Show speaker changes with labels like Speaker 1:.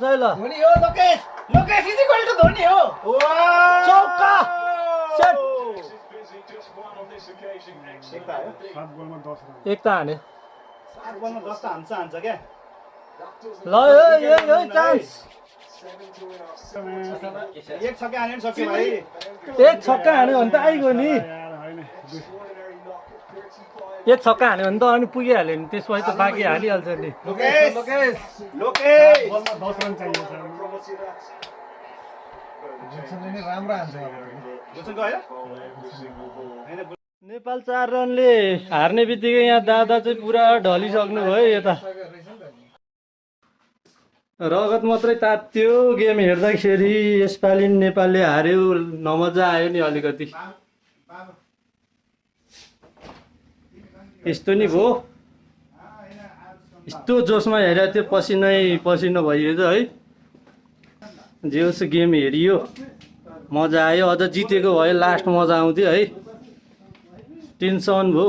Speaker 1: धोनी हो Lokesh is equal to Dhoni हो
Speaker 2: चौका सेट एक त हाने
Speaker 1: 7 बलमा 10 त हान्छ क्या
Speaker 2: ल ए चान्स
Speaker 1: एक छक्का हाने नि सक्यो भाइ
Speaker 2: एक छक्का हान्यो भने त आइगयो नि एक छक्का हान्यो भने त अनि पुगिहाल्यो नि त्यसपछि त बाँकी हालिहाल्छ नि
Speaker 1: लोकेश
Speaker 3: बलमा 10 रन चाहियो नि राम्रो हान्छ
Speaker 1: जोसनको हैन
Speaker 2: नेपाल 4 रनले हार्ने बित्तिकै यहाँ दादा चाहिँ पुरा ढलिसक्नु भयो यता रगत मात्रै तात्यो गेम हेर्दाखेरि यसपालि नेपालले हार्यो नमजा आयो नि अलिकति यस्तो नि भयो यस्तो जोसमा हेरेको थियो पसिनो भइयो है जे होस् गेम हेरियो मजा आयो अझ जितेको भए लास्ट मजा आउँथ्यो है टेन्सन भयो